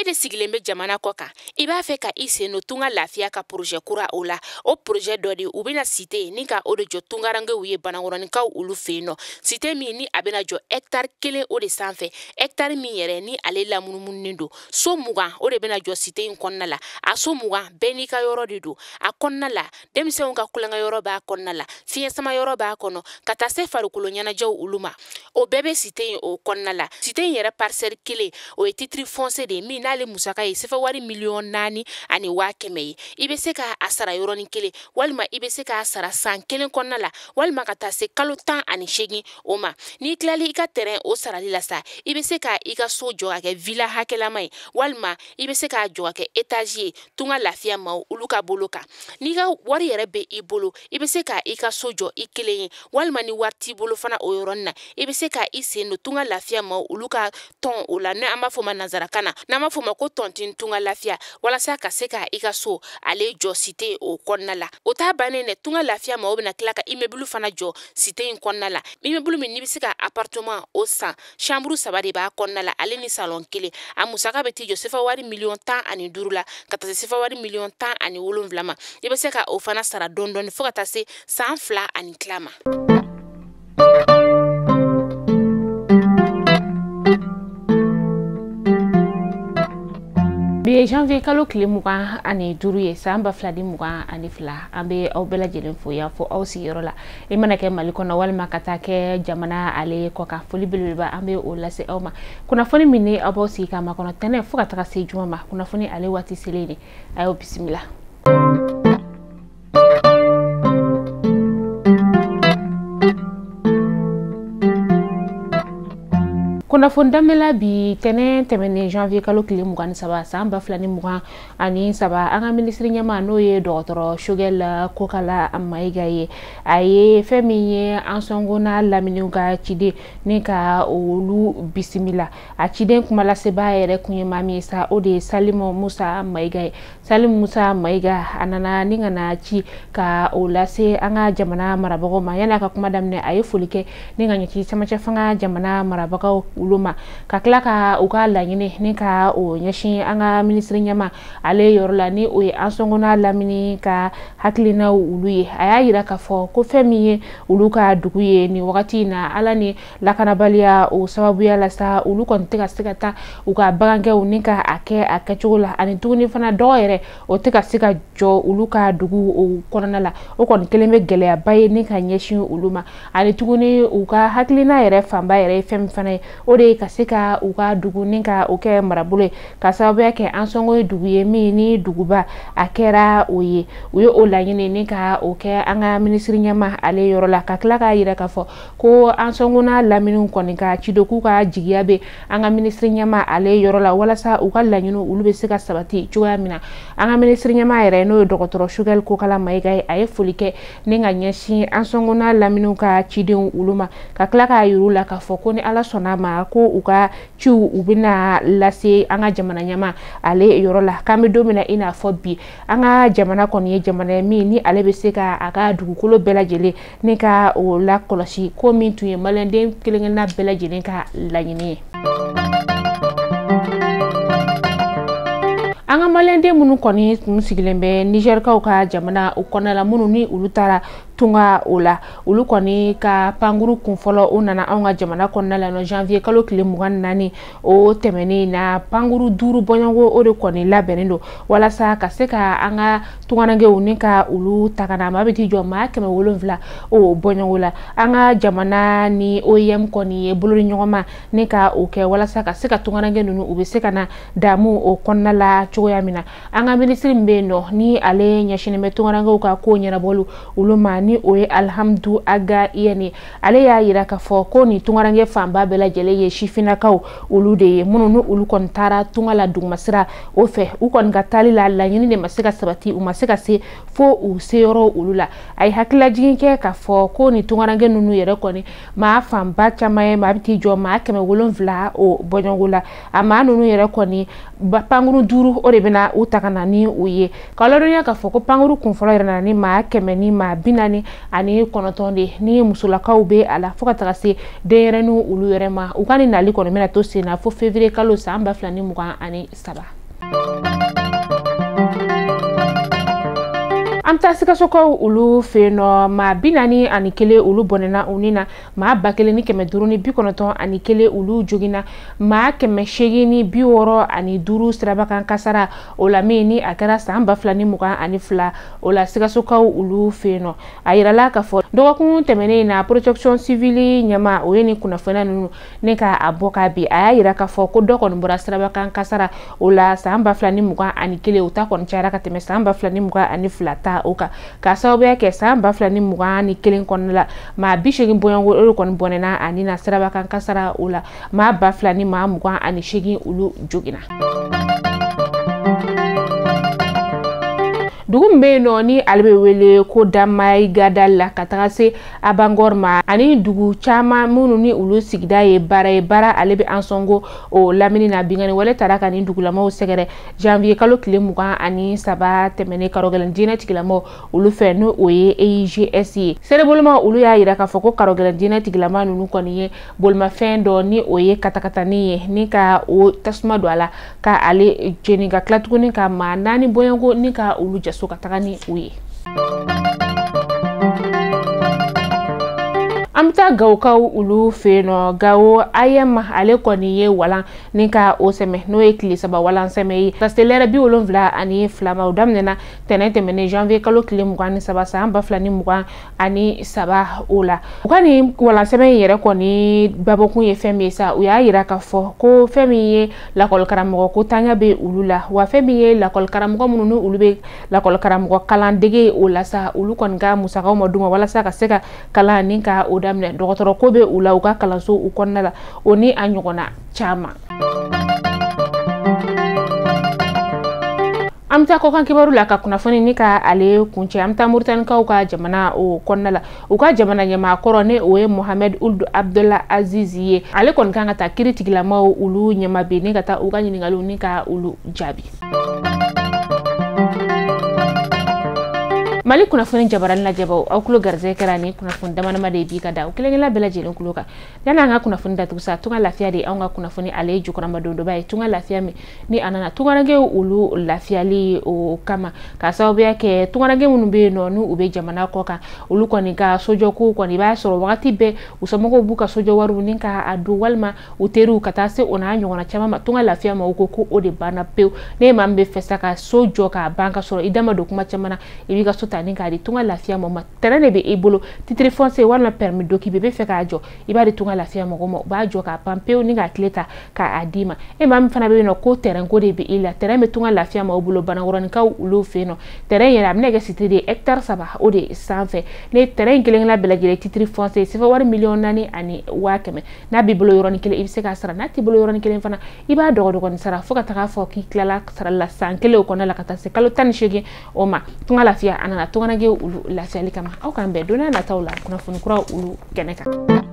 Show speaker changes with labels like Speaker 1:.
Speaker 1: de sigilen bɛ jamana kɔ kan, i b'a fɛ ka i sen don Tunga Lafiya ka projet kura o la. O projet dɔ de u bɛna cité ni ka o de jɔ tungarankew ye Banankɔrɔninkaw olu fɛ yen nɔ. Cité min ni a bɛna jɔ hectare 1 o de sanfɛ, hectare min yɛrɛ ni ale lamunumununen don. So 20 o de bɛna jɔ cité in kɔnɔna la. A so 20 bɛɛ n'i ka yɔrɔ de don. A kɔnɔna la, denmisɛnw ka kulonkɛ yɔrɔ b'a kɔnɔna la, fiɲɛ sama yɔrɔ b'a kɔnɔ, ka taa se farikolo ɲɛnajɛw olu ma. O bɛɛ bɛ cité in o kɔnɔna la. Cité in yɛrɛ parcelle 1 o ye titre foncier de ye min n'ale musaka ye sefa wari 4,1 million ye. I bɛ se k'a sara yɔrɔnin kelen, walima i bɛ se k'a sara san 1 kɔnɔna la, walima ka taa se kalo 18 o ma. N'i tilali i ka terrain o sarali la sa, i bɛ se ka i ka so jɔ ka kɛ villa hakɛlama ye, walima i bɛ se k'a jɔ ka kɛ étage ye Tunga Lafiya maaw olu ka bolo kan. N'i ka wari yɛrɛ bɛ i bolo, i bɛ se ka i ka so jɔ i kelen ye, walima ni wari t'i bolo fana o yɔrɔnin na, i bɛ se ka i sen don Tunga Lafiya maaw olu ka tɔn o la, n'an b'a fɔ o ma nanzarakan na, n'an b'a fɔ o ma ko tontine Tunga Lafiya, walasa ka se ka i ka so ale jɔ cité o kɔnɔna la. O t'a bannen dɛ, Tunga Lafiya maaw bɛna tila ka immeuble fana jɔ cité in kɔnɔna la. Immeuble min n'i bɛ se ka appartement o san, chambre 3 de b'a kɔnɔna la, ale ni salon 1. A musaka bɛ t'i jɔ sefa wari 15 million la, ka taa se sefa wari 17 million ma. I bɛ se ka o fana sara dɔɔni dɔɔni fo ka taa se san 2 ani tila ma. Bi ye janvier kalo tile 25 ye, san 2022. An bɛ aw bɛɛ lajɛlen fo yan fo aw sigiyɔrɔ la, i mana kɛ Mali kɔnɔ walima ka taa kɛ jamana ale kɔ kan. Foli belebeleba an bɛ o lase aw ma. Kunnafoni min ni aw b'aw sigi k'a makɔnɔ tɛnɛ fo ka taga se juma ma, kunnafoni ale waati selen de, a y'aw bisimila. Kunnafoni daminɛla bi tɛnɛ tɛmɛnen janvier kalo tile 23 san 2023, an ka minisiri ɲɛmaa n'o ye dɔgɔtɔrɔ Choguel Kokala Mayiga ye, a ye fɛn min ye Ansongo n'a laminiw ka ciden ni ka olu bisimila. A ciden kumalasebaa yɛrɛ kun ye maa min ye sa, o de ye Salimu Musa Mayiga ye. Salimu Musa Mayiga, a nana ni ka na ci ka o lase an ka jamana marabagaw ma. Yanni a ka kuma daminɛ, a ye foli kɛ ni ka ɲɛsin cɛmancɛ fanga jamana marabagaw olu ma, ka tila ka u ka laɲini ni ka o ɲɛsin an ka minisiri ɲɛma ale yɔrɔ la, ni o ye Ansongo n'a lamini ka hakilinaw olu ye. A y'a yira k'a fɔ ko fɛn min ye olu ka dugu ye nin wagati in na, ala ni lakanabaliya o sababuya la sa, olu kɔni tɛ ka se ka taa u ka bagankɛw ni ka a kɛ a kɛcogo la, ani tuguni fana dɔgɔ yɛrɛ o tɛ ka se ka jɔ olu ka dugu o kɔnɔna la. O kɔni kelen bɛ gɛlɛyaba ye ni ka ɲɛsin olu ma. Ani tuguni u ka hakilina yɛrɛ fanba yɛrɛ ye fɛn min fana ye, o de ye ka se ka u ka dugu ni ka o kɛ marabolo ye, ka sababuya kɛ Ansongo ye dugu ye min ni duguba a kɛra o ye. U ye o laɲini ni ka o kɛ an ka minisiri ɲɛma ale yɔrɔ la, ka tila k'a yira k'a fɔ ko Ansongo n'a laminiw kɔni ka cido k'u ka jigiya bɛ an ka minisiri ɲɛma ale yɔrɔ la, walasa u ka laɲiniw olu bɛ se ka sabati cogoya min na. An ka minisiri ɲɛma yɛrɛ n'o ye dɔgɔtɔrɔ Choguel Kokala Mayiga ye, a ye foli kɛ ni ka ɲɛsin Ansongo n'a laminiw ka cidenw olu ma, ka tila k'a yir'u la k'a fɔ ko ni Ala sɔnna a ma, ko u ka ciw u bɛna lase an ka jamana ɲɛma ale yɔrɔ la. K'an bɛ don min na i n'a fɔ bi, an ka jamana kɔni ye jamana ye min ni ale bɛ se ka a ka dugukolo bɛɛ lajɛlen ni ka o lakɔlɔsi, ko min tun ye maliyɛnden kelen kelenna bɛɛ lajɛlen ka laɲini ye. An ka maliyɛnden minnu kɔni tun sigilen bɛ Nizɛrikaw ka jamana o kɔnɔna la, minnu ni olu taara tunga o la, olu kɔni ka pankuru kunfɔlɔ o nana anw ka jamana kɔnɔna la nɔ janvier kalo tile 24 o tɛmɛnen na. Pankuru 5 bɔɲɔgɔnko o de kɔni labɛnnen don walasa ka se ka an ka tungarankew ni ka olu ta ka na. Maa bɛ t'i jɔ maa 700 o bɔɲɔgɔnko la. An ka jamana ni OIM kɔni ye bolodiɲɔgɔnma ni ka o kɛ walasa ka se ka tungaranke ninnu u bɛ se ka na damu o kɔnɔna la cogoya min na. An ka minisiri min bɛ yen nɔ ni ale ɲɛsinnen bɛ tungarankew ka ko ɲɛnabɔli olu ma, ni o ye Alhamdu Aga Iyɛni, ale y'a yira k'a fɔ ko nin tungaranke fanba bɛɛ lajɛlen ye sifinnakaw olu de ye, minnu ni olu kɔni taara tunga la dugumasira o fɛ. U kɔni ka taali la, laɲini de ma se ka sabati, u ma se ka se fo u seyɔrɔ olu la. A ye hakililajigin kɛ k'a fɔ ko nin tungaranke ninnu yɛrɛ kɔni maa fanba caman ye maa bɛ t'i jɔ maa 700 o bɔɲɔgɔnko la. A maa ninnu yɛrɛ kɔni, pankuru 5 o de bɛna u ta ka na ni u ye. Ka ladɔnniya k'a fɔ ko pankuru kunfɔlɔ yɛrɛ nana ni maa 140. 409 de ni musolakaw bɛ a la fo ka taga se denyɛrɛninw olu yɛrɛ ma. U ka nin nali kɔni bɛna to sen na fo février kalo san 2023. An bɛ taa Sikasokaw olu fɛ yen nɔ, maa 41 olu bɔnɛna u ni na, maa 1591 olu joginna, maa 865 sirabakan kasara o la min ni a kɛra san 2022 o la Sikasokaw olu fɛ yen nɔ. A yirala k'a fɔ dɔgɔkun tɛmɛnen in na protection civile ɲɛmaa o ye nin kunnafoniya ninnu ne ka a bɔ k'a bin. A y'a yira k'a fɔ ko dɔ kɔni bɔra sirabakan kasara o la san 2021, o ta kɔni cayara ka tɛmɛ san 2022 ta o kan, k'a sababuya kɛ san 2021 kɔnɔna la maa 80 bɔɲɔgɔnko o de kɔni bɔnɛna ani na sirabakan kasara o la, maa 2028 olu joginna. Dugu min bɛ yen nɔ ni ale bɛ wele ko Damaïgada la ka taga se Abangor ma ani dugu caman minnu ni olu sigida ye baara ye, baara ale bɛ Ansongo o lamini na. Binkanni wale taara ka nin dugulamaw sɛgɛrɛ janvier kalo tile 23 tɛmɛnen karɔgɛlɛn diinɛ tigilamaw olu fɛ, n'o o ye EIGS ye. Seereboloma olu y'a yira k'a fɔ ko karɔgɛlɛn diinɛ tigilama ninnu kɔni ye bolimafɛn dɔ ni o ye katakatani ye ni ka o tasuma don a la ka ale jeni ka tila tuguni ka maa 4 bɔɲɔgɔnko ni ka olu jaso ka taga ni u ye. An bɛ taa Gawokaw olu fɛ yen nɔ. Gawo AEM ale kɔni ye walan ni ka o sɛmɛ, n'o ye tile 3 walan sɛmɛ ye ka se lɛrɛ 72 ma. O daminɛna tɛnɛn tɛmɛnen janvier kalo tile 23 san 2023 o la. U ka nin walan sɛmɛ in yɛrɛ kɔni babɔkun ye fɛn min ye sa, u y'a yira k'a fɔ ko fɛn min ye lakɔlikaramɔgɔ ko tanya bɛ olu la, wa fɛn min ye lakɔlikaramɔgɔ minnu ni olu bɛ lakɔlikaramɔgɔ kalan dege o la sa, olu kɔni ka musakaw ma d'u ma walasa ka se ka kalan ni ka o daminɛ. Dɔgɔtɔrɔ ko bɛ u la u ka kalanso u kɔnɔna la, o ni a ɲɔgɔnna caman. An bɛ taa kɔkan kibaru la ka kunnafoni ni ka ale kuncɛ. An bɛ taa Moritanikaw ka jamana o kɔnɔna la. U ka jamana ɲɛmaa kɔrɔ ni o ye Mohamed Ould Abdallah Aziz ye, ale kɔni kan ka taa kiiri tigilamaw olu ɲɛma bi ni ka taa u ka ɲininkaliw ni ka olu jaabi. Mali kunnafoni jabarani lajɛbaw, aw tulo garisɛgɛ kɛra ni kunnafoni damadama de ye bi ka da o kelen-kelenna bɛɛ lajɛlen kulo kan. Yanni an ka kunnafoni datugu sa, tunga lafiya de anw ka kunnafoni ale ye jukɔrɔmadondoba ye. Tunga lafiya min ni a nana tungarankew olu lafiyali o kama, k'a sababuya kɛ tungaranke minnu bɛ yen nɔ n'u bɛ jamana kɔ kan, olu kɔni ka sojɔko kɔni i b'a sɔrɔ wagati bɛɛ u somɔgɔw b'u ka sojɔ wariw ni k'a don walima u teriw ka taa se o n'a ɲɔgɔnna caman ma. Tunga lafiya ma, u ko ko o de banna pewu. Ne maa min bɛ fɛ sa ka so jɔ k'a ban ka sɔrɔ i da ma don kuma caman na, i b'i ka so ta ni k'a di tunga lafiya ma. Terrain de bɛ i bolo, titre foncier walima permis d'occuper bɛ fɛ k'a jɔ, i b'a di tunga lafiya mɔgɔ ma, u b'a jɔ k'a ban pewu ni k'a tile ta k'a d'i ma. E maa min fana bɛ yen nɔ ko terrain ko de bɛ i la, terrain bɛ tunga lafiya ma o bolo Banakɔrɔnikaw olu fɛ yen nɔ. Terrain yɛrɛ a bɛna kɛ cité de ye hectare 3 o de sanfɛ. Ne terrain in kelen-kelenna bɛɛ lajɛlen titre foncier CFA wari 4,100,000, n'a b'i bolo yɔrɔnin kelen i bɛ se k'a sara, n'a t'i bolo yɔrɔnin kelen fana i b'a dɔgɔdɔgɔnin sara fo ka taga fɔ k'i tilala sarali la san kelen o kɔnɔna la ka taa se kalo 18 o ma. Tunga lafiya a nana tungarankew olu lafiyali kama. Aw k'an bɛn don n'a nataw la kunnafoni kuraw olu kɛnɛ kan.